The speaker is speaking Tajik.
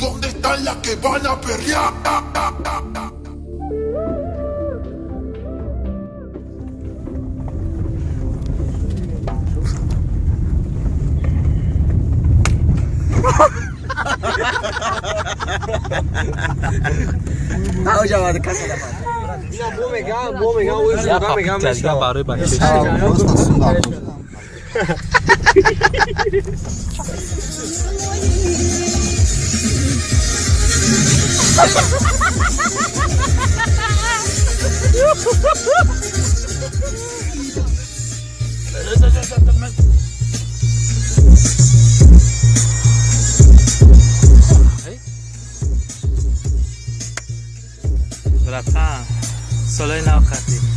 ¿Dónde están las que van a perrear? Братан, солои нав қатӣ.